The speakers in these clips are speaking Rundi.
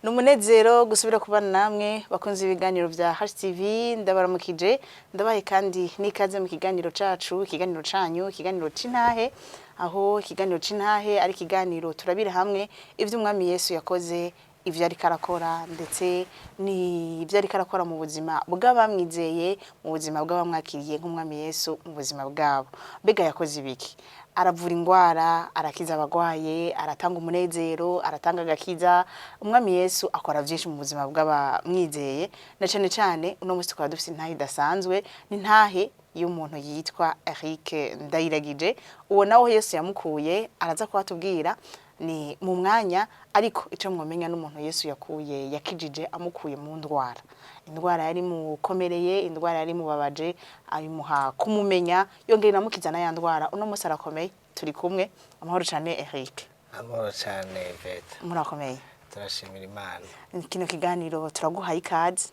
Ni umunezero gusubira kubana namwe bakunze ibiganiro vya HTV. Ndabaramukije, ndabaye kandi n'ikaze mu kiganiro cacu, ikiganiro canyu, ikiganiro c'intahe, aho ikiganiro c'intahe ari ikiganiro turabira hamwe ivyo Umwami Yesu yakoze, ivyo ariko arakora, ndetse n'ivyo ariko arakora mu buzima bw'abamwizeye, mu buzima bw'abamwakiriye nk'Umwami Yesu mu buzima bwabo. Mbega yakoze ibiki? Aravura ingwara, arakiza abagwaye, aratanga umunezero, aratanga agakiza. Umwami Yesu akora vyinshi mu buzima bw'abamwizeye. Na cane cane uno munsi tukaba dufise intahe idasanzwe, n'intahe y'umuntu yitwa Eric Ndayiragije. Uwo nawe Yesu yamukuye araza kuhatubwira ni mu mwanya, ariko ico mwomenya n'umuntu Yesu yakuye, yakijije, amukuye mu ndwara, indwara yari mukomereye, indwara yari mubabaje, ayimuha kumumenya, yongera inamukiza na ya ndwara. Uno munsi arakomeye, turi kumwe. Amahoro cane, Eric. Amahoro cane, Yvette. Murakomeye? Turashimira Imana. Kino kiganiro turaguhaye ikaze.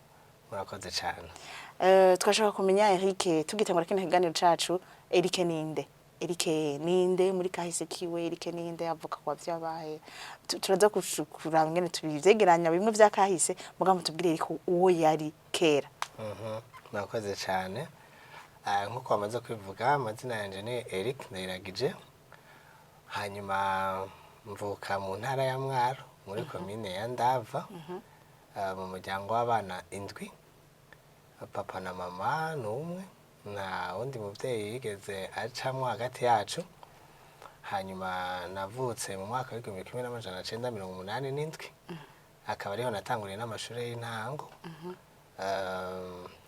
Murakoze cane. Twashaka kumenya, Eric, tugitangura kino kiganiro cacu, Eric ninde? Eric ninde muri kahise kiwe? Eric ninde? Avuka kwa vyabaye? Turaza kuraba ingene tubivyegeranya bimwe vya kahise, mugabo mutubwire Eric uwo yari kera. Murakoze cane. Nk'uko wamaze kwivuga, amazina yanje ni Eric Ndayiragije. Hanyuma mvuka mu ntara ya Mwaro, muri komine ya Ndava, mu muryango w'abana indwi. Papa na mama ni umwe, nta wundi muvyeyi yigeze acamwo hagati yacu. Hanyuma navutse mu mwaka w'1987, akaba ariho natanguriye n'amashuri y'intango.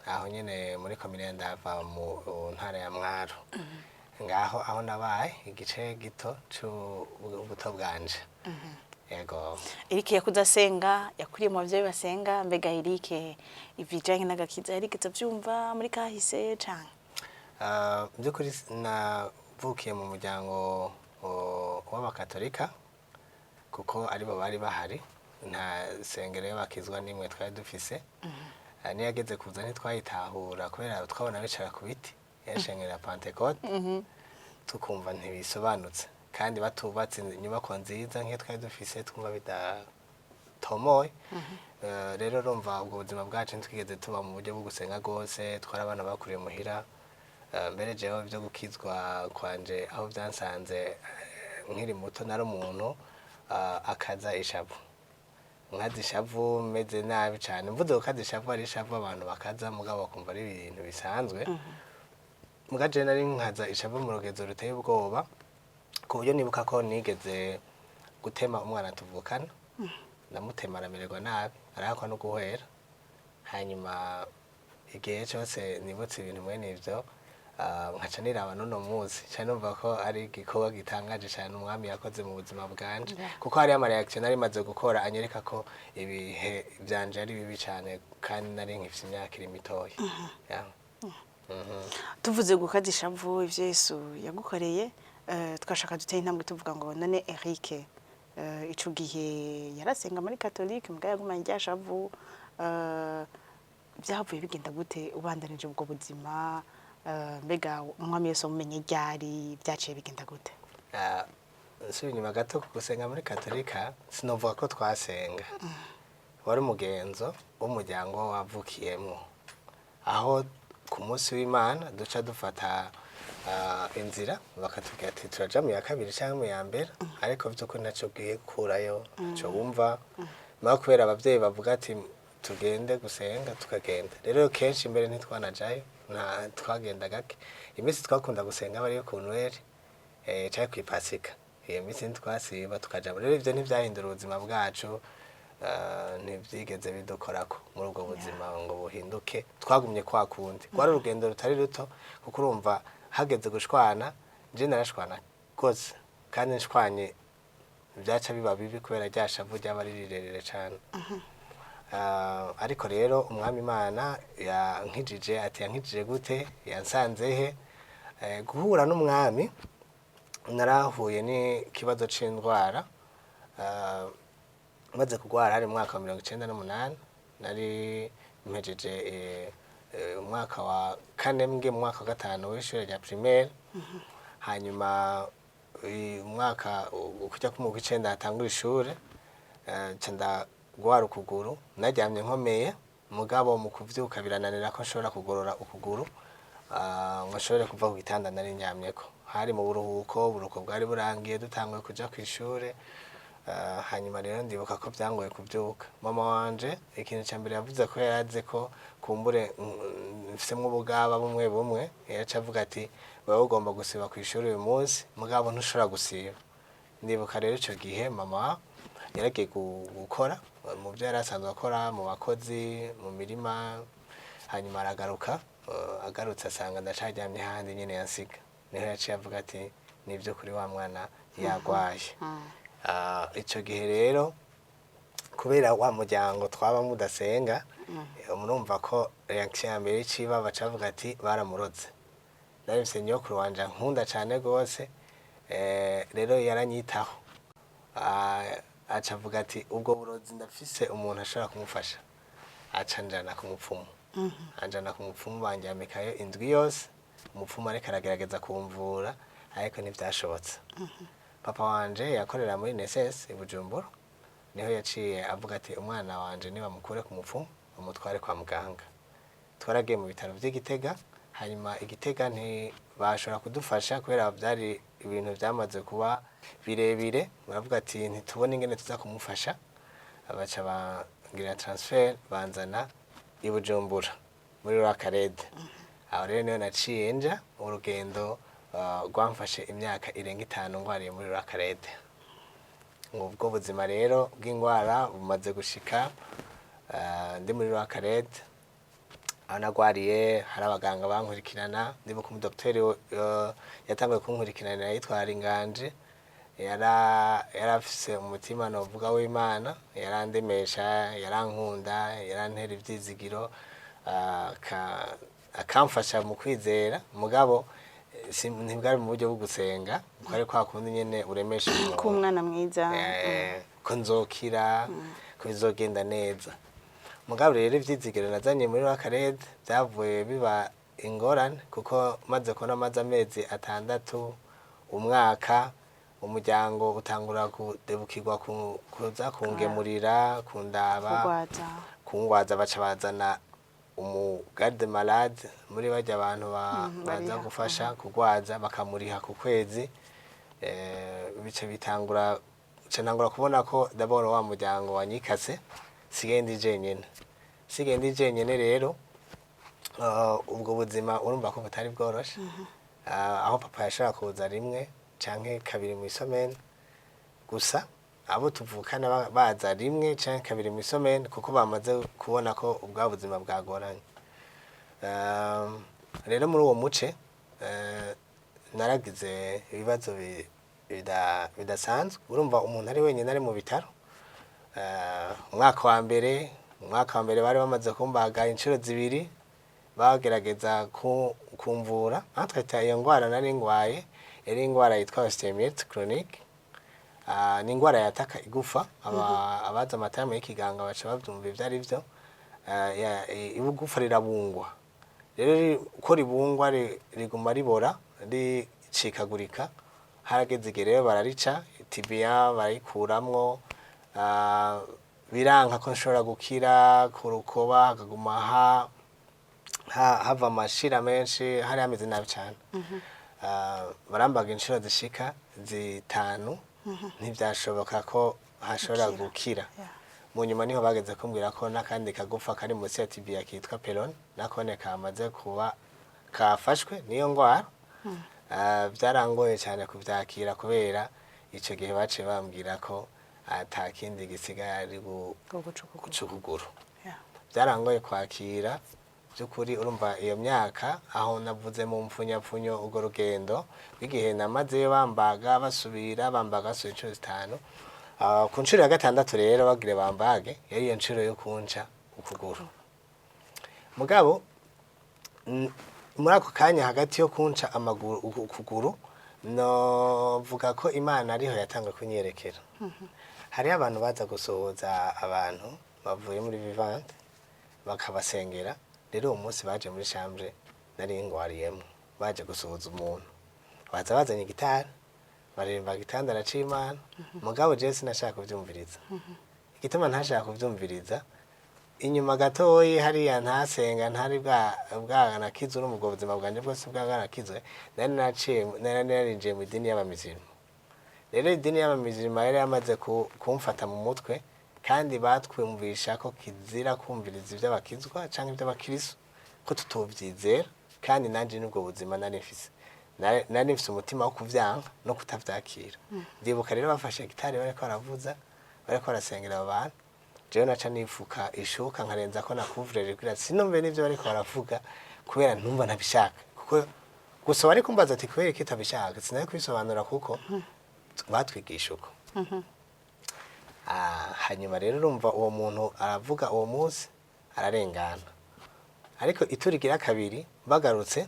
Aho nyene muri komine ya Ndava, mu ntara ya Mwaro, ngaho aho nabaye igice gito c'ubuto bwanje, yego. Eric yakuze asenga, yakuriye mu bavyeyi basenga. Mbega Eric ibijanye n'agakiza yarigeze avyumva muri kahise canke? By'ukuri navukiye mu muryango w'Abakatolika, kuko aribo bari bahari. Nta sengero y'abakizwa n'imwe twari dufise. Niyageze kuza ntitwayitahura, kubera twabona bicara ku biti, yashengero ya Pentecôte, tukumva ntibisobanutse, kandi batubatse inyubako nziza nk'iyo twari dufise, twumva bidatomoye. Rero urumva ubwo buzima bwacu ntitwigeze tuba mu buryo bwo gusenga rwose, twari abana bakuriye muhira. Mbere jewe byo gukizwa kwanje aho byansanze, nkiri muto nari umuntu akaza ishavu, nkaza ishavu meze nabi cyane. Mvuze gukaza ishavu, ari ishavu abantu bakaza mugabo bakumva ari ibintu bisanzwe, muga jewe nari nkaza ishavu mu rugezo ruteye ubwoba, ku buryo nibuka ko nigeze gutema umwana tuvukana. Ndamutema, aramererwa nabi, arahakwa no guhera. Hanyuma igihe cyose nibutse ibintu mwene ivyo, nkaca niraba n'uno munsi, nca numva ko ari igikorwa gitangaje cyane Umwami yakoze mu buzima bwanje, kuko hariyo ama reaction nari maze gukora anyereka ko ibihe vyanje ari bibi cyane, kandi nari nkifise imyaka iri mitoya. Yeah. Tuvuze gukaza ishavu, ivyo Yesu yagukoreye, twashaka duteye intambwe tuvuga ngo none Eric, ico gihe yarasenga muri Catholique, mbwa yagumanye rya shavu, vyahavuye bigenda gute ubandanije ubwo buzima? Mbega Umwami Yesu wamumenye ryari? Vyaciye bigenda gute? Nsubira inyuma gato ku gusenga muri Katolika, sinovuga ko twasenga. Wari umugenzo w'umuryango wavukiyemwo, aho ku munsi w'Imana duca dufata inzira, bakatubwira ati turaja mu ya kabiri cyangwa mu ya mbere, ariko vy'ukuri ntaco ugiye gukurayo, ntaco wumva. Mugabo kubera abavyeyi bavuga ati tugende gusenga, tukagenda. Rero kenshi mbere ntitwanajayo, nta twagenda gake. Iminsi twakunda gusenga aba ariyo ku Nweri canke kw'Ipasika. Iyo minsi ntitwasiba, tukaja. Rero ivyo ntivyahindura ubuzima bwacu, ntivyigeze bidukorako muri ubwo buzima ngo buhinduke. Twagumye kwa kundi. Rwari urugendo rutari ruto, kuko urumva hageze gushwana, je narashwana rwose, kandi nshwanye vyaca biba bibi kubera rya shavu ryaba ari rirerire cane. Ariko rero Umwami Imana yankijije. Ati yankijije gute? Yansanze he? Guhura n'Umwami, narahuye n'ikibazo c'indwara. Maze kugwara hari mu mwaka wa 98, nari mpejeje umwaka wa kane, mbwe mu mwaka wa gatanu w'ishure rya primaire. Hanyuma umwaka ukujya ku mu w'icenda hatangura ishure, nca Ndagwara ukuguru, naryamye nkomeye, mugabo mu kuvyuka birananira ko nshobora kugorora ukuguru, ngo nshobore kuva ku gitanda nari ndyamyeko. Hari mu buruhuko, uburuhuko bwari burangiye, dutanguye kuja kw'ishure. Hanyuma rero ndibuka ko byangoye kuvyuka. Mama wanje ikintu ca mbere yavuze ko yarazi ko kumbure mfisemwo ubugaba bumwe bumwe, yaca avuga ati: "Wewe ugomba gusiba kw'ishuri uyu munsi, mugabo ntushobora gusiba." Ndibuka rero ico gihe mama yaragiye gukora mu byo yari asanzwe akora, mu bakozi, mu mirima. Hanyuma aragaruka, agarutse asanga ndacaryamye handi nyene yansiga. Niho yaciye avuga ati: "Nivyo kuri, wa mwana yagwaye." Ico gihe rero, kubera wa muryango twaba mudasenga, murumva ko réaction ya mbere iciba, baca bavuga ati: "Baramuroze." Nari mfise nyokuru wanje ankunda cane gose, rero yaranyitaho. Aca avuga ati: "Ubwo burozi ndafise umuntu ashobora kumufasha." Aca njana ku mupfumu, anjana ku mupfumu, bandyamikayo indwi yose. Umupfumu ariko aragerageza kumvura, ariko ntivyashobotse. Papa wanje yakorera muri NSS i Bujumbura, niho yaciye avuga ati: "Umwana wanje nibamukure ku mupfumu, bamutware kwa muganga." Twaragiye mu bitaro vy'i Gitega. Hanyuma i Gitega ntibashobora kudufasha kubera vyari ibintu vyamaze kuba birebire. Baravuga ati: "Ntitubone ingene tuza kumufasha." Baca bangira transfert, banzana i Bujumbura muri Rwakarede. Aho rero niyo naciye nja urugendo, rwamfashe imyaka irenga 5 ngwariye muri Rwakarede. Ubwo buzima rero bw'ingwara bumaze gushika, ndi muri Rwakarede aho nagwariye, hari abaganga bankurikirana. Ndibuka umudokiteri yatanguye kunkurikiranira yitwa Haringanje. Yarafise umutima novuga w'Imana, yarandemesha, yarankunda, yarantera ivyizigiro, akamfasha mu kwizera. Mugabo ntibwari mu buryo bwo gusenga, kuko ari kwa kundi nyene uremesha umuntu. K'umwana mwiza. Ko nzokira, ko bizogenda neza. Mugabo rero ivyizigiro nazanye muri Rwakarede byavuye biba ingorane, kuko maze kubona amaze amezi 6, umwaka, umuryango utangura kudebukirwa kuza kungemurira, kundaba, Kugwaza. Kungwaza. Baca bazana umu garde malade muri barya abantu baza bariha. gufasha kugwaza, bakamuriha ku kwezi. Bice bitangura, nca ntangura kubona ko d'abord wa muryango wanyikase, sigaye ndi jenyene. Sigaye ndi jenyene rero, ubwo buzima urumva ko butari bworoshe. Aho papa yashobora kuza rimwe canke kabiri mu isomene gusa, abo tuvukana baza rimwe canke kabiri mu isomene, kuko bamaze kubona ko ubwa buzima bwagoranye. Rero muri uwo muce, naragize ibibazo bidasanzwe. Urumva umuntu ari wenyine, ari mu bitaro. Umwaka wa mbere bari bamaze kumbaga inshuro zibiri, bagerageza kumvura. Aho twita iyo ngwara nari ngwaye yari ingwara yitwa ostéomyélite chronique. Ni ingwara yataka igufa. Abazi ama termes y'ikiganga baca bavyumva ivyo ari vyo. Igufa rirabungwa rero, uko ribungwa riguma ribora, ricikagurika. Harageze igihe rero bararica tibia, barayikuramwo. Biranka ko nshobora gukira ku rukoba, hakaguma hava amashira menshi, hari hameze nabi cane. Barambaga inshuro zishika zitanu, ntivyashoboka ko hashobora Gukira. gukira. Yeah. Mu nyuma niho bageze kumbwira ko n'akandi kagufa kari munsi ya tibia kitwa pérone nakone kamaze kuba kafashwe niyo ngwara. Vyarangoye cyane kuvyakira, kubera ico gihe baciye bambwira ko ata kindi gisigaye ari Guca ukuguru. Guca ukuguru. Yeah. Byarangoye kwakira by'ukuri. Urumva iyo myaka aho navuze mu mpfunyapfunyo, urwo rugendo rw'igihe namazeyo, bambaga, basubira bambaga, basubira inshuro zitanu. Ku nshuro ya gatandatu rero bagire bambage, yari iyo nshuro yo kunca ukuguru. Mugabo muri ako kanya hagati yo kunca amaguru, ukuguru, novuga ko Imana ariho yatanga kunyerekera. Hariho abantu baza gusuhuza abantu bavuye muri vivante, bakabasengera. Rero uwo munsi baje muri chambre nari ngwariyemo, baje gusuhuza umuntu, baza bazanye gitari, baririmba igitandara c'Imana. Mugabo jewe sinashaka kuvyumviriza. Igitandara c'Imana baririmba, Igituma ntashaka kuvyumviriza, inyuma gatoyi hariya ntasenga, ntari bwa bwanakizwe, no mu buzima bwanje bwose bwanakizwe, nari naciye, nari narinjiye mu idini y'abamizirima. Rero idini y'abamizirima yari yamaze kumfata mu mutwe, kandi batwumvisha ko kizira kumviriza ivy'abakizwa canke ivy'abakristo, ko tutovyizera. Kandi nanje nubwo buzima nari mfise, nari mfise umutima wo kuvyanka no kutavyakira. Ndibuka rero bafashe gitari, bariko baravuza, bariko barasengera abo bantu, jewe naca nifuka ishuka, nkarenza ko na couvre-lit kugira sinumve n'ivyo bariko baravuga, kubera ntumva ntabishaka. Kuko gusa wari kumbaza ati kubera iki utabishaka, sinari kubisobanura kuko batwigisha uko. Hanyuma rero urumva uwo muntu aravuga uwo munsi ararengana, ariko iturigira kabiri bagarutse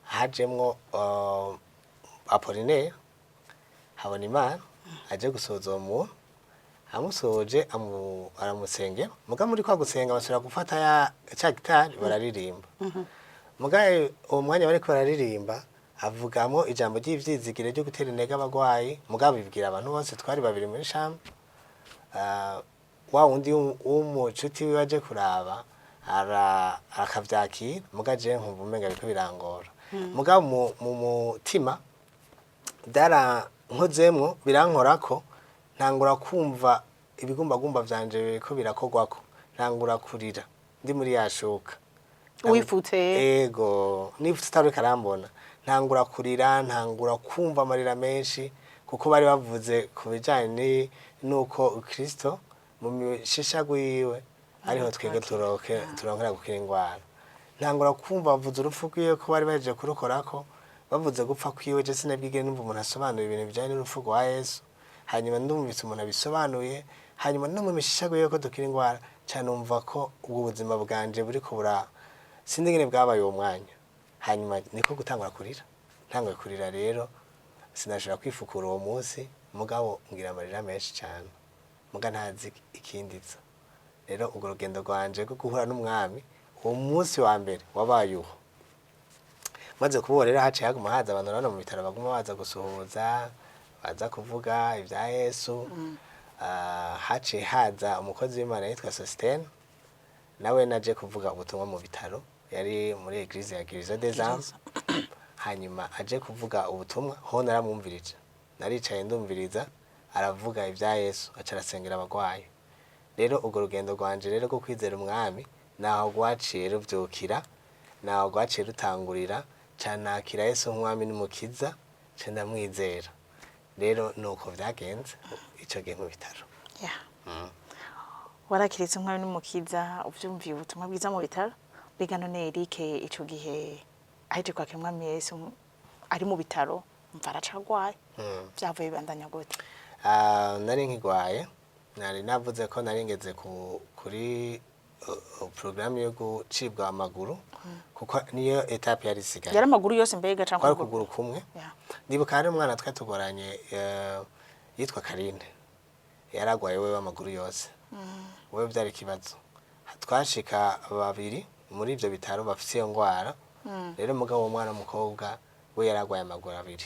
hajemwo Apollinaire Habonimana aje gusoza uwo muntu. Amusoje aramusengera, muga muri kwa gusenga basubira gufata ya ca gitari bararirimba. Muga uwo mwanya bariko bararirimba avugamo ijambo ry'ivyizigiro ryo gutera intege abagwayi, muga bibwira abantu bose, twari babiri muri chambre. Wa wundi w'umucuti wiwe aje kuraba akavyakira, muga jewe nkumva umenga biriko birangora. Muga mu mutima byarankozemwo, birankorako, ntangura kumva ibigumbagumba vyanje biriko birakorwako, ntangura kurira ndi muri ya shuka. Wifutse? Ego, nifutse, atariko arambona. Ntangura kurira, ntangura kumva amarira menshi, kuko bari bavuze ku bijanye nuko Kristo mu mishishago yiwe ariho twebwe turonkera gukira ingwara. Ntangura kumva bavuze urupfu rwiwe, ko bari bahejeje kurukorako, bavuze gupfa kwiwe. Je sinabwigere numva umuntu asobanura ibintu bijanye n'urupfu rwa Yesu. Hanyuma ndumvise umuntu abisobanuye, hanyuma no mu mishishago yiwe ko dukira ingwara, ca numva ko ubwo buzima bwanje buriko bura, sinzi ingene bwabaye uwo mwanya. Hanyuma niko gutangura kurira. Ntanguye kurira rero sinashobora kwifukura uwo munsi, mugabo ngira amarira menshi cyane, muga ntazi ikindiza. Rero urwo rugendo rwanje rwo guhura n'umwami uwo munsi wa mbere wabaye uwo. Maze kubura rero, haciye haguma haza abantu, urabona mu bitaro baguma baza gusuhuza, baza kuvuga ibya Yesu. Haciye haza umukozi w'Imana yitwa Sositene, nawe naje kuvuga ubutumwa mu bitaro, yari muri église ya Guérison des Âmes. Hanyuma aje kuvuga ubutumwa ho naramwumvirije, naricaye ndumviriza, aravuga ibya Yesu, aca arasengera abagwayi. Rero urwo rugendo rwanje rero rwo kwizera umwami naho rwaciye ruvyukira, naho rwaciye rutangurira, canakira Yesu nk'umwami n'umukiza, ca ndamwizera. Rero nuko vyagenze ico gihe mu bitaro. Yeah. Warakiritse umwami n'umukiza uvyumviye ubutumwa bwiza mu bitaro. Mbega none Eric ico gihe aheje kwakira umwami Yesu ari mu bitaro, mva aracagwaye, vyavuye bibandanya gute? Nari nkigwaye, nari navuze ko nari ngeze kuri porogaramu yo gucibwa amaguru, kuko niyo étape yari isigaye. Yari amaguru yose mbega canke Kwari ukuguru? ukuguru kumwe. Yeah. Ndibuka hari umwana twari tugoranye, yitwa Karine, yaragwaye wewe amaguru yose, wewe byari ikibazo. Twashika babiri muri ivyo bitaro bafise iyo ngwara. Rero mugabo uwo mwana w'umukobwa we yaragwaye amaguru abiri,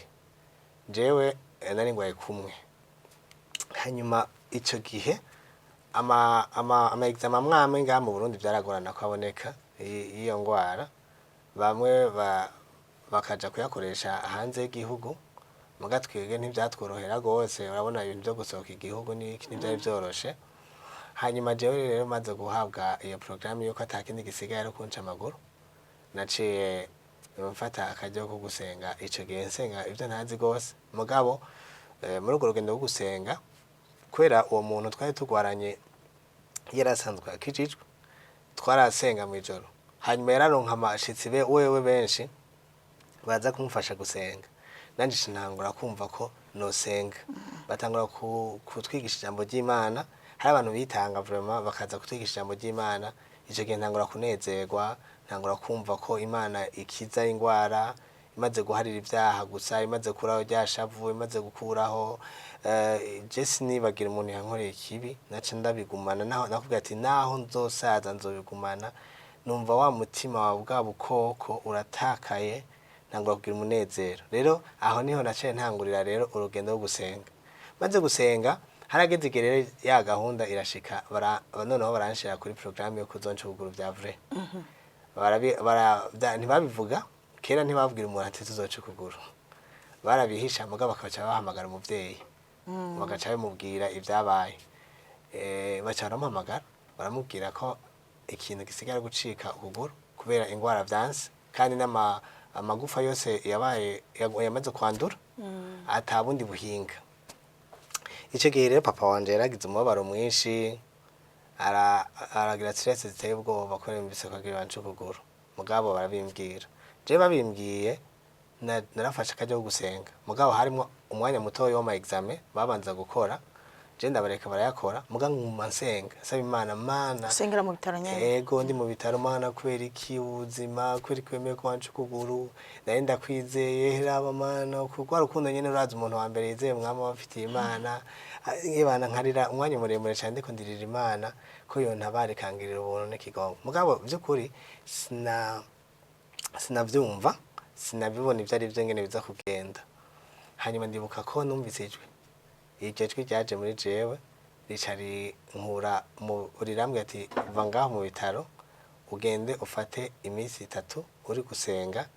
jewe nari ngwaye kumwe. Hanyuma ico gihe ama examen amwe amwe ngaha mu Burundi vyaragorana ko aboneka y'iyo ngwara, bamwe bakaja kuyakoresha hanze y'igihugu. Muga twebwe ntivyatworohera gose, urabona ibintu vyo gusohoka igihugu n'iki ntivyari vyoroshe. Hanyuma jewe rero maze guhabwa iyo porogaramu yuko atakindi gisigaye ari kunca amaguru, naciye mfata akaryo ko gusenga. Ico gihe nsenga ivyo ntazi gose, mugabo muri urwo rugendo rwo gusenga, kubera uwo muntu twari tugwaranye yari asanzwe akijijwe, twarasenga mw'ijoro. Hanyuma yararonka amashitsi be wewe benshi baza kumufasha gusenga, nanje ntangura kumva ko nosenga. Batangura kutwigisha ijambo ry'Imana, hari abantu bitanga vraiment bakaza kutwigisha ijambo ry'Imana. Ico gihe ntangura kunezerwa, ntangura kumva ko Imana ikiza ingwara, imaze guharira ivyaha gusa, imaze gukuraho rya shavu, imaze gukuraho je sinibagira umuntu yankoreye ikibi, naca ndabigumana. Naho nakubwira ati naho nzosaza nzobigumana. Numva wa mutima wa bwa bukoko uratakaye, ntangura kugira umunezero. Rero aho niho naciye ntangurira rero urugendo rwo gusenga. Maze gusenga Harageze igihe rero ya gahunda irashika, noneho baranshira kuri programme yo kuzonca ukuguru vya vrai. Ntibabivuga kera, ntibabwira umuntu ati tuzoca ukuguru, barabihisha, mugabo bakaca bahamagara umuvyeyi, bagaca bamubwira ibyabaye. Baca baramuhamagara, baramubwira ko ikintu gisigara gucika ukuguru kubera ingwara vyanse, kandi n'ama amagufa yose yabaye yamaze kwandura, ata bundi buhinga. Icyo gihe rero papa wanje yaragize umubabaro mwinshi, aragira stress ziteye ubwoba kubera yumvise ko agira bance ukuguru. Mugabo barabimbwira, jewe babimbwiye narafashe akaryo ko gusenga, mugabo harimo umwanya mutoya w'ama examen babanza gukora, je ndabareka barayakora, muga nguma nsenga nsaba Imana, Mana. Usengera mu bitaro nyene? Ego, ndi mu bitaro. Mana, kubera iki ubuzima, kubera iki wemeye ko wanca ukuguru? Nari ndakwizeye, raba Mana, kurwa rukundo nyene. Urazi umuntu wa mbere yizeye umwami wabafitiye Imana. Nkibana nkarira umwanya muremure cyane, ndiko ndirira Imana ko yontabara ikangirira ubuntu n'ikigongo. Mugabo by'ukuri sinavyumva, sinabibona ibyo ari byo ngene biza kugenda. Hanyuma ndibuka ko numvise ijwi, iryo jwi ryaje muri jewe rica rinkura mu rirambwira ati: "Va ngaho mu bitaro, ugende ufate iminsi 3 uri gusenga,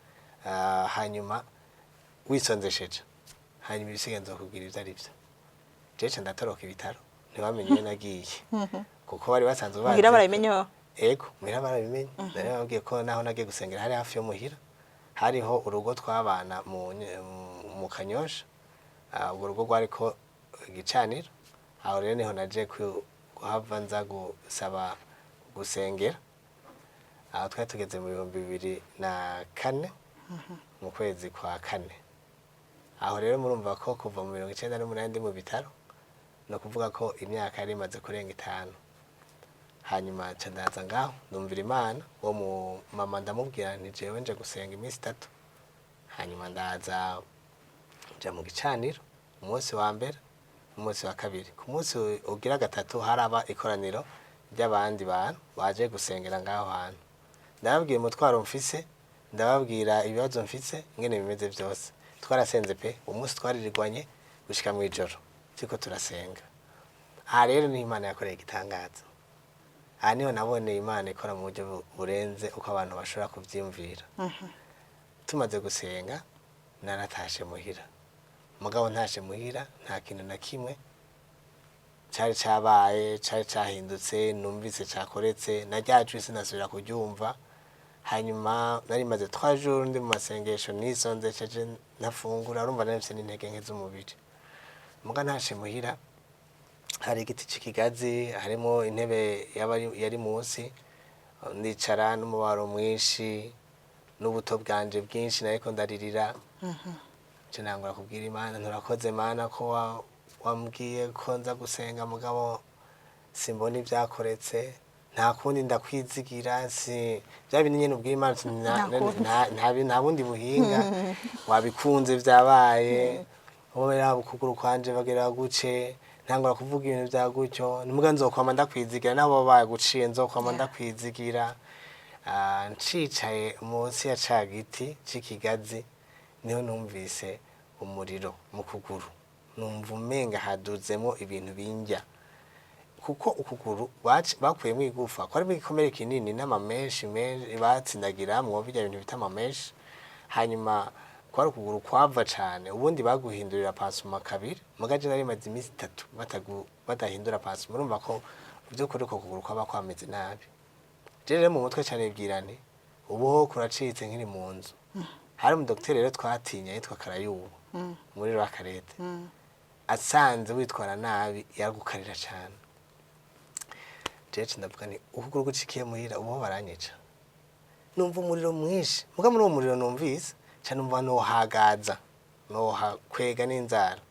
hanyuma wisonzesheje, hanyuma ibisigaye nzokubwira ibyo ari byo." Jewe ndatoroka ibitaro, ntibamenye iyo nagiye kuko bari basanzwe bazi. Muhira barabimenye? Ego, muhira barabimenye. Nari babwiye ko naho nagiye gusengera hari hafi yo muhira, hariho urugo twabana mu Kanyosha. Urwo rugo rwariko igicaniro. Aho rero niho naje kuhava nza gusaba gusengera. Aho twari tugeze mu 2004, mu kwezi kwa kane. Aho rero murumva ko kuva mu 98 ndi mu bitaro, ni ukuvuga ko imyaka yari imaze kurenga 5. Hanyuma nca ndaza ngaho, ndumvira Imana. Uwo mu mama ndamubwira nti: "Jewe nje gusenga iminsi 3." Hanyuma ndaza nja mu gicaniro umunsi wa mbere, umunsi wa kabiri. Ku munsi ugira gatatu haraba ikoraniro ry'abandi bantu baje gusengera ngaho hantu. Ndababwira umutwaro mfise, ndababwira ibibazo mfise ingene bimeze byose. Twarasenze pe, umunsi twaririrwanye gushika mw'ijoro turiko turasenga. Aha rero niho Imana yakoreye igitangaza. Aha niho naboneye Imana ikora mu buryo burenze uko abantu bashobora kuvyiyumvira. Tumaze gusenga naratashe muhira, mugabo ntashe muhira nta kintu na kimwe cari cabaye, cari cahindutse, numvise cakoretse na rya jwi sinasubira kuryumva. Hanyuma nari maze 3 jours ndi mu masengesho, nisonzesheje, ntafungura, urumva nari mfise n'intege nke z'umubiri. Muga ntashe muhira, hari igiti c'ikigazi, harimo intebe yari munsi, ndicara n'umubabaro mwinshi n'ubuto bwanje bwinshi, nariko ndaririra. Nca ntangura kubwira Imana: "Nturakoze Mana ko wambwiye ko nza gusenga, mugabo simbona ibyakoretse. Nta kundi, ndakwizigira." Si bya bindi nyene ubwira Imana uti Nta kundi. Nta bundi buhinga, wabikunze vyabaye, wowe raba ukuguru kwanje bagera guce. Ntangura kuvuga ibintu vya gutyo, nimuga nzokwama ndakwizigira, nabo baguciye nzokwama ndakwizigira. Ncicaye munsi ya ca giti c'ikigazi, niho numvise umuriro mu kuguru, numva umenga haduzemo ibintu bindya, kuko ukuguru bakuyemo igufa, kwarimo igikomere kinini n'amameshi menshi batsindagiramwo birya bintu bita amameshi. Hanyuma kwari ukuguru kwava cane. Ubundi baguhindurira pansement kabiri, muga je nari maze iminsi 3 badahindura pansement. Urumva ko by'ukuri uko kuguru kwaba kwameze nabi. Je rero mu mutwe cane bwira nti: "Ubu ho kuracitse." Nkiri mu nzu hari umudokiteri rero twatinya yitwa Karayubu muri Rwakarete, asanze witwara nabi yagukarira cane. Jewe ndavuga ni ukuguru gucikiye muhira, ubu baranyica. Numva umuriro mwinshi, muga muri uwo muriro numvise ca numva nohagaza, nohakwega n'inzara.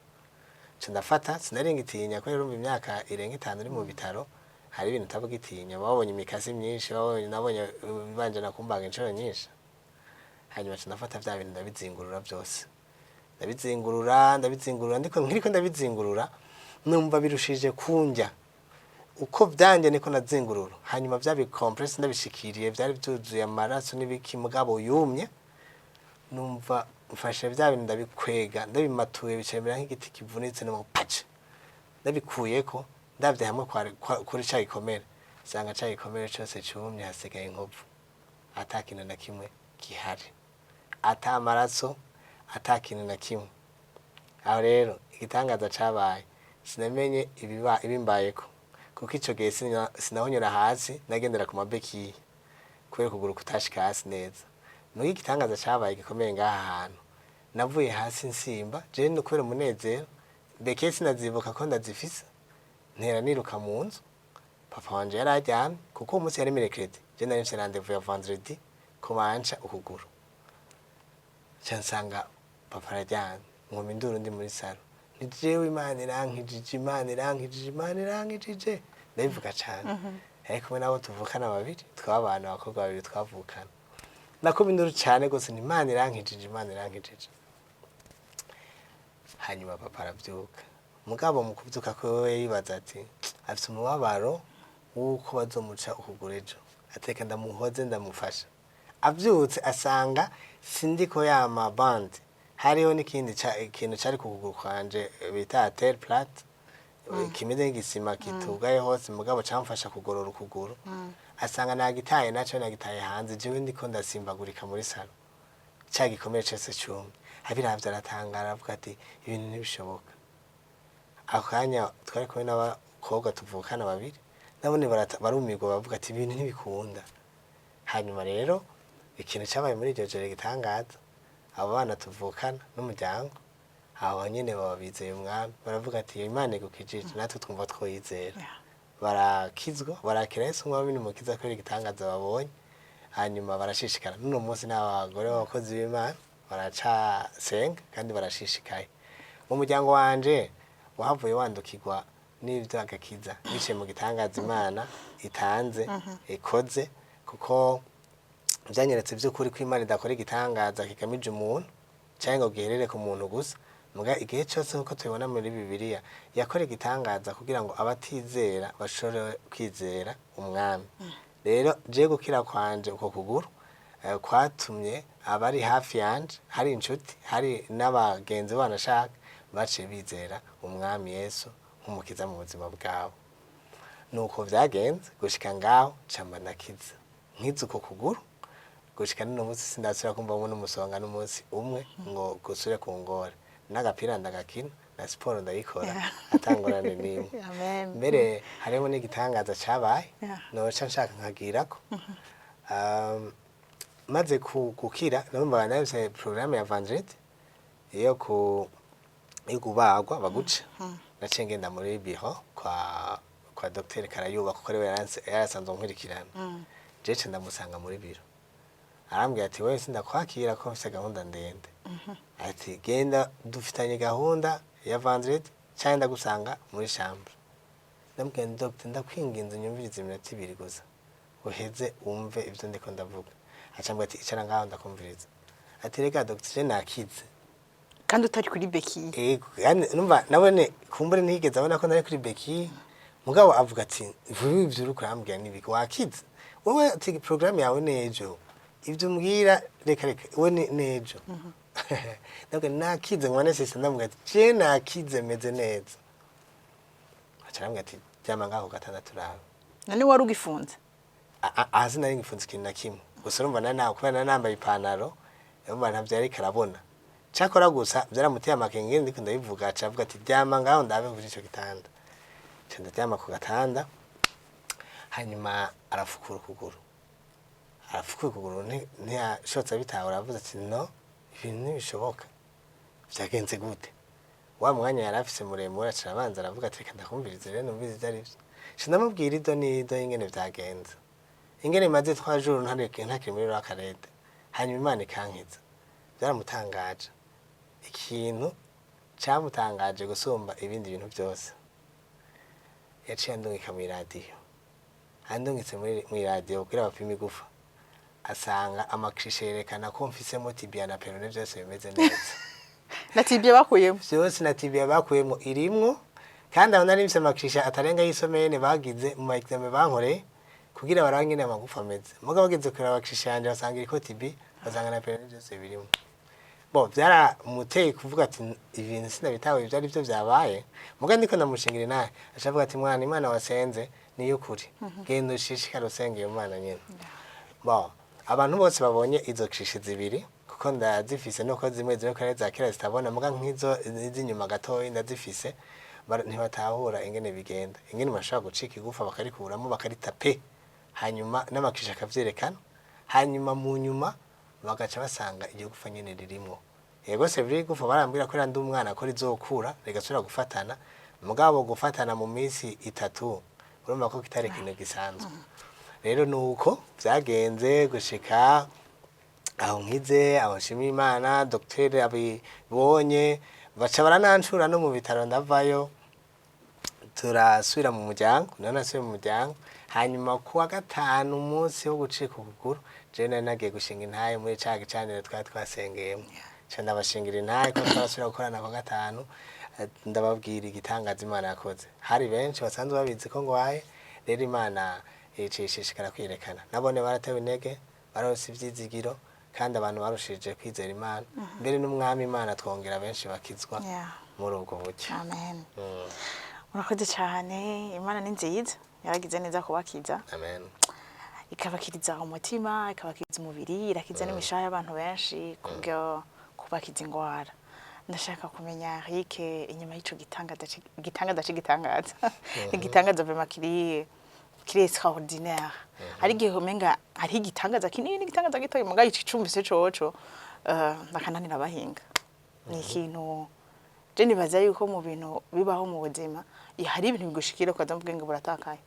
Ca ndafata, sinari ngitinya kubera urumva imyaka irenga 5 uri mu bitaro, hari ibintu utabugitinya. Babonye imikasi myinshi, babonye nabonye banje nakumbaga inshuro nyinshi. Hanyuma ca ndafata vya bintu ndabizingurura byose, ndabizingurura, ndabizingurura. Ndiko nkiriko ndabizingurura, numva birushije kunjya. Uko vyanje niko nazingurura, hanyuma vya bicompresse ndabishikiriye, vyari vyuzuye amaraso n'ibiki, mugabo yumye. Numva mfashe vya bintu ndabikwega, ndabimatuye, bicemera nk'igiti kivunitse, no pace. Ndabikuyeko, ndavye hamwe kuri ca gikomere, nsanga ca gikomere cose cumye, hasigaye inkovu, ata kintu na kimwe gihari, ata amaraso, ata kintu na kimwe. Aho rero igitangaza cabaye, sinamenye ibiba ibimbayeko, kuko ico gihe sinahonyora hasi, nagendera ku ma béquilles kubera ukuguru kutashika hasi neza. Nuko igitangaza cabaye gikomeye ngaha hantu, navuye hasi nsimba jewe no kubera umunezero, béquilles sinazibuka ko ndazifise, ntera niruka mu nzu. Papa wanje yari aryamye, kuko uwo munsi yari mercredi, je nari mfise rendez-vous ya vendredi ko banca ukuguru. Nca nsanga papa araryamye, nkoma induru ndi muri salon: "Ni jewe, Imana irankijije, Imana irankijije, Imana irankijije!" Ndabivuga cane. Ariko kumwe nabo tuvukana babiri, twabana abakobwa babiri twavukana, nakoma induru cane gose ni: "Imana irankijije, Imana irankijije!" Hanyuma papa aravyuka, mugabo mu kuvyuka kwewe yibaza ati afise umubabaro w'uko bazomuca ukuguru ejo, ateka ndamuhoze ndamufasha. Avyutse asanga sindiko ya ma bandes, hariho n'ikindi ikintu cari ku kuguru kwanje bita attelle plate, kimeze nk'igisima kitugaye hose, mugabo camfasha kugorora ukuguru. Asanga nagitaye, naco nagitaye hanze. Jewe ndiko ndasimbagurika muri salon, ca gikomere cose cumye. Abiravye aratangara, aravuga ati: "Ibintu ntibishoboka." Ako kanya twari kumwe n'abakobwa tuvukana babiri, nabone barumirwa, bavuga ati: "Ibintu ntibikunda." Hanyuma rero ikintu cabaye muri iryo joro gitangaza, abo bana tuvukana n'umuryango abo nyene baba bizeye Umwami, baravuga ati: "Imana igukijije, natwe twumva twoyizera." Barakizwa, barakira Yesu Umwami n'Umukiza kubera igitangaza babonye. Hanyuma barashishikara, n'uno munsi n'abagore b'abakozi b'Imana, baracasenga kandi barashishikaye. Mu muryango wanje wahavuye wandukirwa n'ivy'agakiza biciye mu gitangaza Imana itanze ikoze, kuko vyanyeretse vy'ukuri ko Imana idakora igitangaza kigamije umuntu canke ngo giherere ku muntu gusa. Muga igihe cyose, nkuko tubibona muri Bibiliya, yakora igitangaza kugira ngo abatizera bashobore kwizera Umwami. Rero je gukira kwanje uko kuguru kwatumye abari hafi yanje, hari inshuti, hari n'abagenzi banashaka, baciye bizera Umwami Yesu nk'Umukiza mu buzima bwabo. Nuko vyagenze gushika ngaho camba ndakiza, nkize uko kuguru. Gushika n'uno munsi sindasubira kumvamwo n'umusonga n'umunsi umwe ngo gusubire kungora, n'agapira ndagakina, na siporo ndayikora atangorane n'imwe. Amen. Mbere harimo n'igitangaza cabaye noca nshaka nkagirako. Maze gukira, numva nahise programme ya vendredi iyo ku yo kubagwa baguca, naciye ngenda muri biro kwa Dr Karayuba, kuko ariwe yarasanzwe nkurikirana. Jewe ndamusanga muri biro, arambwira ati: "Wewe sindakwakira ko mfise gahunda ndende." Ati: "Genda, dufitanye gahunda ya vendredi, cyangwa ndagusanga muri chambre." Ndamubwira nti: "Dr, ndakwinginze unyumvirize iminota 2 gusa, uheze wumve ibyo ndiko ndavuga." Acambwira ati: "Icara ngaho ndakumviriza." Ati: "Rega Dr, je nakize." Kandi utari kuri béquilles? Ego, kandi numva nabone kumbure ntiyigeze abona ko nari kuri béquilles, mugabo avuga ati: "Vuba ivyo uriko urambwira nibiki? Wakize wowe?" Ati: "Programme yawe nejo, ivyo umbwira reka reka, we ni nejo." Ndabwira nakize, ngo nesese, ndamubwira ati: "Je nakize, meze neza." Aca arambwira ati: "Ryama ngaho gatandatu rawe." None wari ugifunze? Hasi nari ngifunze ikintu na kimwe gusa. Urumva nari nawe kubera nari nambaye ipantaro, urumva ntavyo yariko arabona. Cakora gusa vyaramuteye amakenga ndiko ndabivuga, aca avuga ati: "Ryama ngaho ndabe kuri ico gitanda." Nca ndaryama ku gatanda, hanyuma arafukura ukuguru, arafukura ukuguru, ntiyashotse abitahura. Aravuze ati: "No, ibintu ntibishoboka, vyagenze gute?" Wa mwanya yari afise muremure, aca arabanza aravuga ati: "Reka ndakumvirize rero, numvirize ivyo arivyo." Nca ndamubwira ido n'ido ingene vyagenze, ingene maze 3 jours ntakiri muri rakarete, hanyuma Imana ikankiza. Byaramutangaje. Ikintu camutangaje gusumba ibindi bintu byose, yaciye andungika mw'iradiyo. Andungitse mw'iradiyo kugira bapime igufa, asanga ama clichés yerekana ko mfisemo tibia na péroné vyose bimeze neza. Na tibia bakuyemo? Vyose, na tibia bakuyemo irimwo. Kandi aho nari mfise ama clichés atarenga y'i semaine bagize mu ma examens bankoreye kugira barabe ingene amagufa ameze. Mugabo bageze kuraba cliché yanje, basanga iriko tibia, basanga na péroné, vyose birimo. Bo byaramuteye kuvuga ati ibintu sinabitawe, ibyo ari byo byabaye. Muga ndiko ndamushingira intahe, aca avuga ati: "Mwana, Imana wasenze niyo ukuri, genda ushishikare usenga iyo Mana nyene." Bo abantu bose babonye izo clichés zibiri, kuko ndazifise, nuko zimwe zimwe ko ari za kera zitabona, muga nk'izo iz'inyuma gatoyi ndazifise, ntibatahura ingene bigenda, ingene bashobora gucika igufa bakarikuramo, bakarita pe, hanyuma n'ama clichés akavyerekana, hanyuma mu nyuma bagaca basanga iryo gufa nyene ririmwo. Yego, c'est vrai, igufa barambwira ko ndi umwana ko rizokura rigasubira gufatana, mugabo gufatana mu minsi 3, urumva ko kitari ikintu gisanzwe. Rero nuko vyagenze gushika aho nkize, aho nshimira Imana. Dogiteri abibonye baca baranancura no mu bitaro, ndavayo, turasubira mu muryango. None nasubiye mu muryango, hanyuma kuwa gatanu, umunsi wo gucika ukuguru, jewe nari nagiye gushinga intahe muri ca gicaniro twari twasengeyemo. Ca ndabashingira intahe ko twarasubira gukorana kuwa gatanu, ndababwira igitangaza Imana yakoze. Hari benshi basanzwe babizi ko ngwaye. Rero Imana icishishikara kwiyerekana, nabone baratewe intege, baronse ivyizigiro, kandi abantu barushije kwizera Imana, mbere n'Umwami Imana twongera benshi bakizwa muri ubwo buryo. Amen. Murakoze cyane. Imana ni nziza, yaragize neza kubakiza, Amen. ikabakiriza umutima, ikabakiriza umubiri, irakiza n'imishaha y'abantu benshi kubwo kubakiza ingwara. Ndashaka kumenya, Eric, inyuma y'ico gitangaza, igitangaza c'igitangaza, igitangaza vraiment kiri extraordinaire. Hari igihe umenga hariho igitangaza kinini n'igitangaza gitoyi, muga ici cumvise coco bakananira abahinga. Ni ikintu je nibaza yuko mu bintu bibaho mu buzima, hari ibintu bigushikira ukaza mu bwenge buratakaye.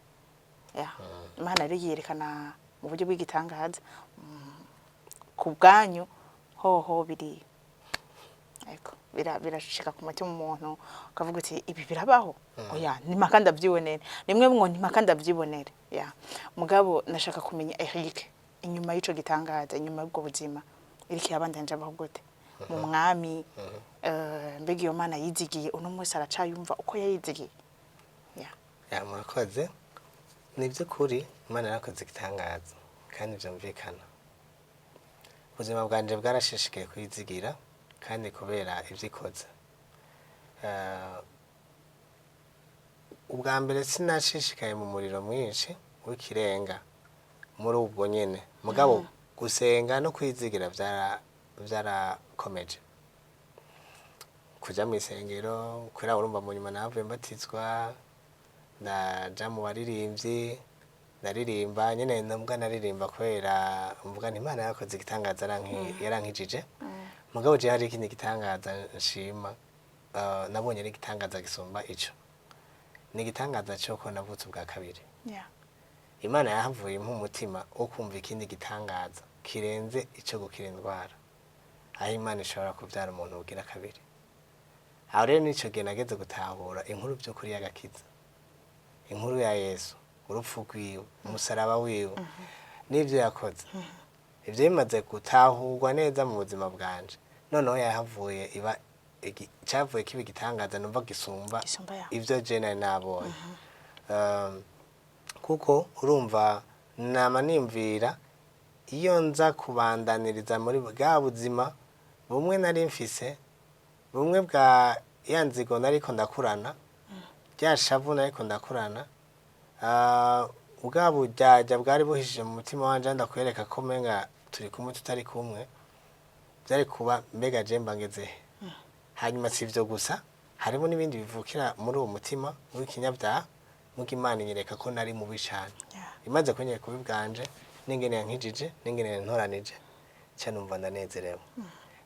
Ya Imana rero yerekana mu buryo bw'igitangaza. Ku bwanyu hoho biri ego birashika ku mutima umuntu ukavuga uti: "Ibi birabaho? Oya, nimaka ndavyibonere." Rimwe mwo nimaka ndavyibonere. Ya mugabo ndashaka kumenya, Eric, inyuma y'ico gitangaza, inyuma y'ubwo buzima, Eric yabandanje abaho gute mu Mwami? Mbega iyo Mana yizigiye uno munsi aracayumva uko yayizigiye? Ya. Ya, murakoze. Ni by'ukuri Imana yarakoze igitangaza kandi byumvikana. Ubuzima bwanje bwarashishikaye kuyizigira, kandi kubera ibyo ikoze. Ubwa mbere sinashishikaye mu muriro mwinshi w'ikirenga muri ubwo nyene, mugabo gusenga no kwizigira vyarakomeje kuja mu isengero. Kubera urumva mu nyuma nahavuye mbatizwa, ndaja mu baririmbyi, ndaririmba nyene. Nubwo naririmba kubera mvuga nti Imana yakoze igitangaza, yarankijije, mugabo je hari ikindi gitangaza nshima. Nabonye ari igitangaza gisumba ico, ni igitangaza c'uko navutse ubwa kabiri. Imana yahavuye impa umutima wo kumva ikindi gitangaza kirenze ico gukira indwara, aho Imana ishobora kuvyara umuntu bugira kabiri. Aho rero nico gihe nageze gutahura inkuru vy'ukuri y'agakiza, inkuru ya Yesu, urupfu rwiwe, umusaraba wiwe n'ivyo yakoze. Ivyo bimaze gutahurwa neza mu buzima bwanje, noneho yahavuye iba cavuye kiba igitangaza numva gisumba Gisumba ya. ivyo je nari nabonye. Kuko urumva nama nimvira iyo nza kubandaniriza muri bwa buzima bumwe nari mfise, bumwe bwa ya nzigo nariko ndakurana, rya shavu nariko ndakurana, bwa buryarya bwari buhishije mu mutima wanje, ndakwereka ko umenga turi kumwe tutari kumwe, byari kuba mbega je mba ngeze he? Hanyuma si ivyo gusa, harimo n'ibindi bivukira muri uwo mutima w'ikinyabyaha. Muga Imana inyereka ko nari mubi cane. Imaze kunyereka ububi bwanje n'ingene yankijije n'ingene yantoranije, ca numva ndanezerewe.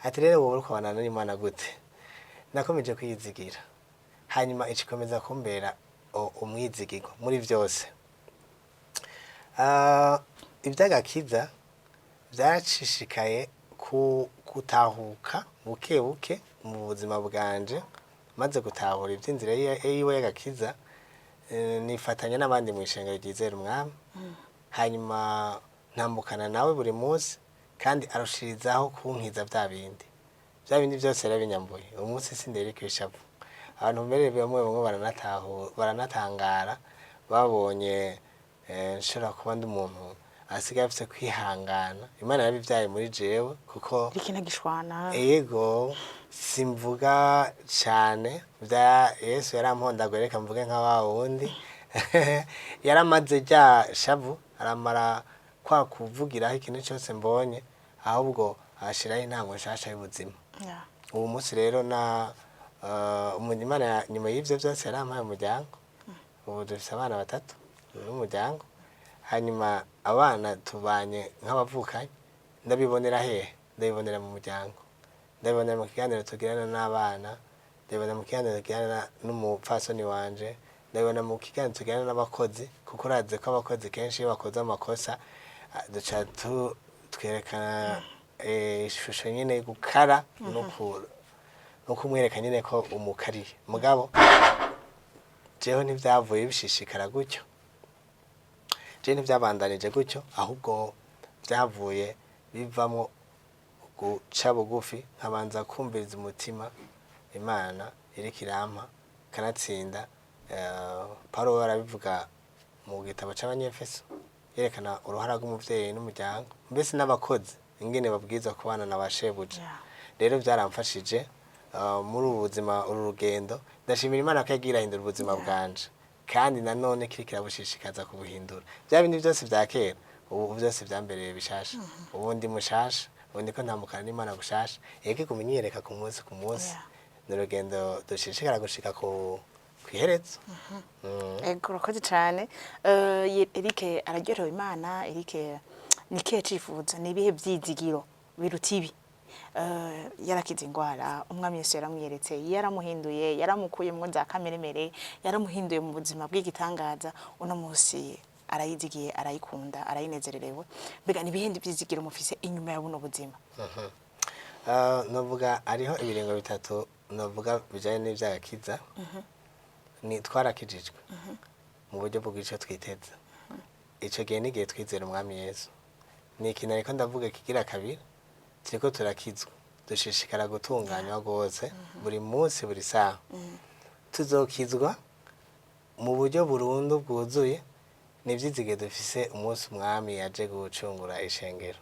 Ati: "Rero wowe uriko ubana n'Imana gute?" Nakomeje kwiyizigira, hanyuma ikikomeza kumbera umwizigirwa muri vyose. Ivy'agakiza byaracishikaye ku gutahuka buke buke mu buzima bwanje. Maze gutahura ivy'inzira yiwe y'agakiza, nifatanya n'abandi mu ishengero ryizera Umwami, hanyuma ntambukana nawe buri munsi, kandi arushirizaho kunkiza bya bindi, bya bindi byose yarabinyambuye. Uyu munsi sindereka ishavu. Abantu mbere bamwe bamwe baranatangara babonye nshobora kuba ndi umuntu Asigaye afise kwihangana. Imana yarabivyaye muri jewe kuko Eric ntagishwana. Ego, simvuga cane vya Yesu yarampondaguye, reka mvuge nka wa wundi yaramaze rya shavu, aramara kwa kuvugiraho ikintu cyose mbonye, ahubwo ashiraho intango nshasha y'ubuzima. Ubu munsi rero na Imana nyuma y'ivyo byose yarampaye umuryango. Ubu dufise abana batatu n'umuryango. Hanyuma abana tubanye nk'abavukanyi. Ndabibonera hehe? Ndabibonera mu muryango, ndabibonera mu kiganiro tugirana n'abana, ndabibonera mu kiganiro tugirana n'umupfasoni wanje, ndabibona mu kiganiro tugirana n'abakozi, kuko urazi ko abakozi kenshi iyo bakoze amakosa, duca twerekana ishusho nyine gukara no kumwereka nyine ko umukariye. Mugabo jewe ntibyavuye bishishikara gutyo, jewe ntibyabandanije gutyo, ahubwo byavuye bivamo guca bugufi, nkabanza kumviriza umutima Imana iriko irampa. Kanatsinda Paulo we arabivuga mu gitabo c'Abanyefeso, yerekana uruhara rw'umuvyeyi n'umuryango, mbese n'abakozi ingene babwirizwa kubana na ba shebuja. Rero byaramfashije muri ubu buzima, uru rugendo. Ndashimira Imana ko yagiye irahindura ubuzima bwanje, kandi nanone kiriko kirabushishikaza kubuhindura. Bya bindi byose vya kera ubu byose vyambereye bishasha. Ubu ndi mushasha, ubu ndiko ntambukana n'Imana gushasha. Yego, iguma inyereka ku munsi ku munsi. Ni urugendo dushishikara gushika ku kw'iherezo. Ego, urakoze cyane. Eric araryohewe Imana. Eric, ni ikihe cifuzo, ni ibihe vyizigiro biruta ibi? Yarakize ingwara, Umwami Yesu yaramwiyeretse, yaramuhinduye, yaramukuyemwo za kameremere, yaramuhinduye mu buzima bw'igitangaza. Uno munsi arayizigiye, arayikunda, arayinezererewe. Mbega ni ibihe vyizigiro mufise inyuma ya buno buzima? Novuga hariho ibiringo bitatu novuga bijanye n'ivy'agakiza. Ni twarakijijwe mu buryo bw'ico twiteze, ico gihe n'igihe twizera Umwami Yesu. Ni ikintu ariko ndavuga kigira kabiri: turiko turakizwa, dushishikara gutunganywa rwose buri munsi, buri saha. Tuzokizwa mu buryo burundu bwuzuye, ni ivyizigiro dufise umunsi Umwami yaje gucungura ishengero,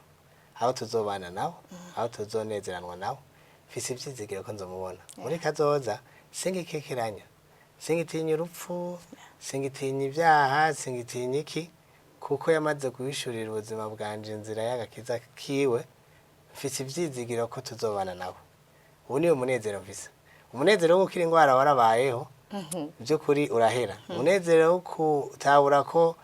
aho tuzobana nawe, aho tuzonezeranwa nawe. Mfise ivyizigiro ko nzomubona muri kazoza. Singikekeranya, singitinya urupfu, singitinya ibyaha, singitinya iki, kuko yamaze guhishurira ubuzima bwanje inzira y'agakiza kiwe. Mfise ivyizigiro ko tuzobana nawe. Ubu niwo munezero mfise. Umunezero wo gukira ingwara warabayeho by'ukuri, urahera. Umunezero wo kutabura ko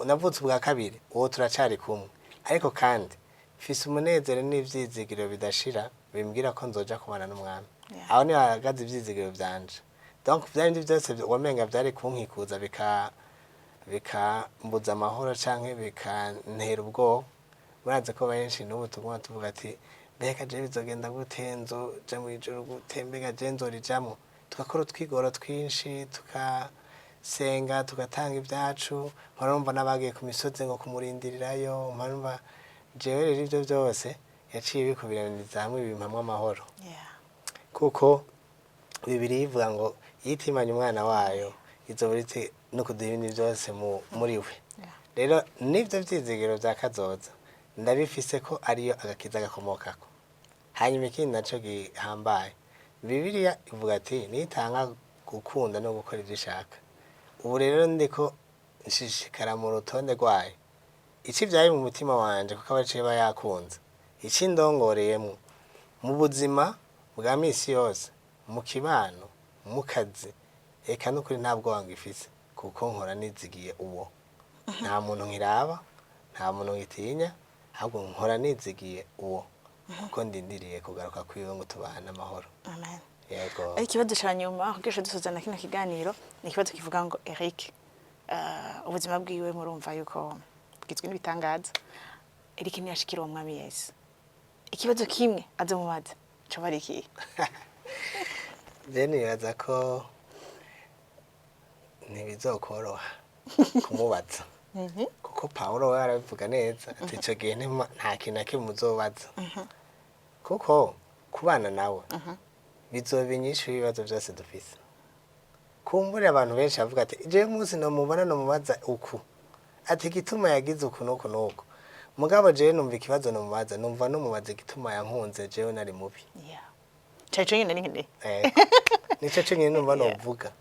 navutse ubwa kabiri, uwo turacari kumwe. Ariko kandi mfise umunezero n'ivyizigiro bidashira bimbwira ko nzoja kubana n'Umwami. Aho niho hahagaze ivyizigiro vyanje. Donc vya bindi vyose wamenga vyari kunkikuza, bikambuza amahoro canke bikantera ubwoba, murazi ko benshi n'ubu tuguma tuvuga ati: "Mbega je bizogenda gute? Nzoja mw'ijuru gute? Mbega je nzorijamwo?" Tugakora utwigoro twinshi, tugasenga, tugatanga ibyacu. Mparumva n'abagiye ku misozi ngo kumurindirirayo. Mparumva jewe rero ivyo vyose yaciye bikubiraniza hamwe, bimpamwo amahoro, kuko Bibiliya ivuga ngo yitimanye Umwana wayo, izobura ite no kuduha ibindi byose muri we? Rero nivyo vyizigiro vya kazoza ndabifise, ko ariyo agakiza gakomokako. Hanyuma ikindi naco gihambaye, Bibiliya ivuga ati nitanga gukunda no gukora ivyo ishaka. Ubu rero ndiko nshishikara mu rutonde rwayo, ico ivyaye mu mutima wanje, kuko aba iba yakunze, ico indongoreyemwo mu buzima bwa misi yose, mu kibano, mu kazi, eka n'ukuri nta bwoba ngifise, kuko nkora nizigiye uwo. Nta muntu nkiraba, nta muntu ngitinya, ahubwo nkora nizigiye uwo, kuko ndindiriye kugaruka kwiwe ngo tubane amahoro. Amen. Yego. Ikibazo ca nyuma kugira dusoza na kino kiganiro ni ikibazo kivuga ngo Eric, ubuzima bwiwe murumva yuko bugizwe n'ibitangaza. Eric ntiyashikira uwo Mwami Yesu, ikibazo kimwe azomubaza coba ari ikihe? Je nibaza ko ntibizokoroha kumubaza, kuko Pawulo we arabivuga neza ati ico gihe nta kintu na kimwe muzobaza, kuko kubana nawe bizoba inyishu y'ibibazo byose dufise. Kumbure abantu benshi bavuga ati jewe umunsi nomubona nomubaza uku, ati igituma yagize uku n'uku n'uku. Mugabo jewe numva ikibazo nomubaza, numva nomubaza igituma yankunze jewe nari mubi. Yeah. Cari co nyene nkeneye. Nico conyene numva novuga,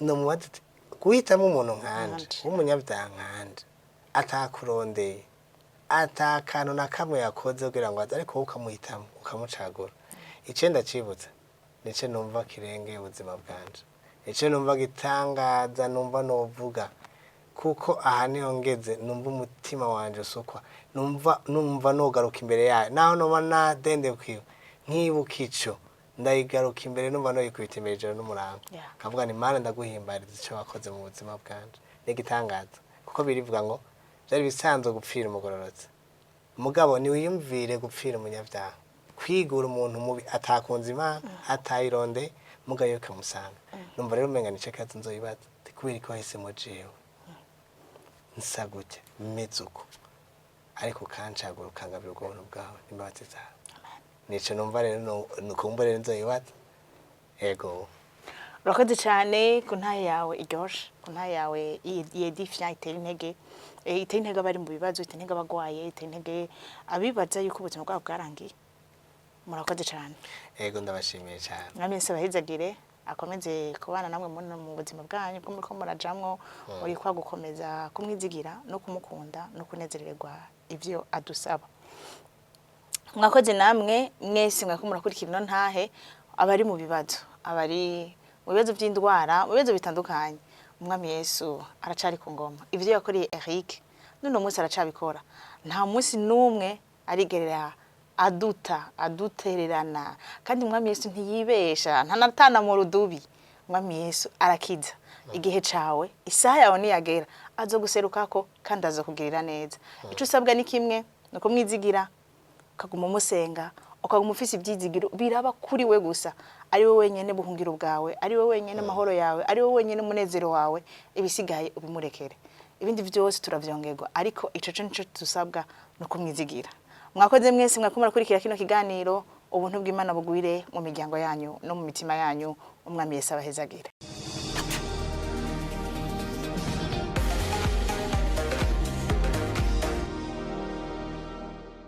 nomubaza ati guhitamo umuntu nkanje, Nkanje. w'umunyabyaha nkanje, atakurondeye, ata kantu na kamwe yakoze kugira ngo aze, ariko wowe ukamuhitamo, ukamucagura. Icenda cibutsa nico numva kirengeye ubuzima bwanje, nico numva gitangaza, numva novuga, kuko aha niho ngeze numva umutima wanje usukwa, numva nogaruka imbere yayo naho noba nadendebukiwe, nkibuka ico, ndayigaruka imbere, numva noyikubita imbere ijoro n'umurango, kavuga ni Mana, ndaguhimbariza ico wakoze mu buzima bwanje, n'igitangaza. Kuko birivuga ngo byari bisanzwe gupfira umugororotsi, mugabo niwiyumvire gupfira umunyabyaha, kwigura umuntu mubi atakunze Imana, atayironde, mugabo yo ikamusanga. Numva rero umenga nico kibazo nzoyibaza, ati kubera ko wahisemo jewe nsa gutya, meze uko, ariko ukancagura, ukangabira ubwo buntu bwawe n'imbabazi zawe. Nico numva rero nukumva rero nzoyibaza, ego. Urakoze cyane ku ntahe yawe iryoshe, ku ntahe yawe yedifya, itera intege, itera intege abari mu bibazo, itera intege abagwaye, itera intege abibaza yuko ubuzima bwabo bwarangiye. Murakoze cyane. Ego, ndabashimiye cyane. Mwami Yesu abahezagire, akomeze kubana namwe mu buzima bwanyu bwo muriko murajamwo, muri kwa gukomeza kumwizigira no kumukunda no kunezererwa ivyo adusaba. Mwakoze namwe mwese mwako murakurikira ino ntahe, abari mu bibazo, abari mu bibazo by'indwara, mu bibazo bitandukanye. Umwami Yesu aracari ku ngoma. Ivyo yakoreye Eric n'uno munsi aracabikora. Nta munsi n'umwe arigerera aduta, adutererana. Kandi Umwami Yesu ntiyibesha, ntanatana mu rudubi. Umwami Yesu arakiza. Igihe cawe, isaha yawe niyagera, azoguserukako kandi azokugirira neza. Ico usabwa ni kimwe, ni ukumwizigira, ukaguma umusenga, ukaguma ufise ivyizigiro biraba kuri we gusa, ari we wenyene buhungiro bwawe, ari we wenyene amahoro yawe, ari we wenyene umunezero wawe. Ibisigaye ubimurekere, ibindi vyose turavyongerwa, ariko ico co nico dusabwa, ni ukumwizigira. Mwakoze mwese mwako murakurikira kino kiganiro. Ubuntu bw'Imana bugwire mu miryango yanyu no mu mitima yanyu. Umwami Yesu abahezagire.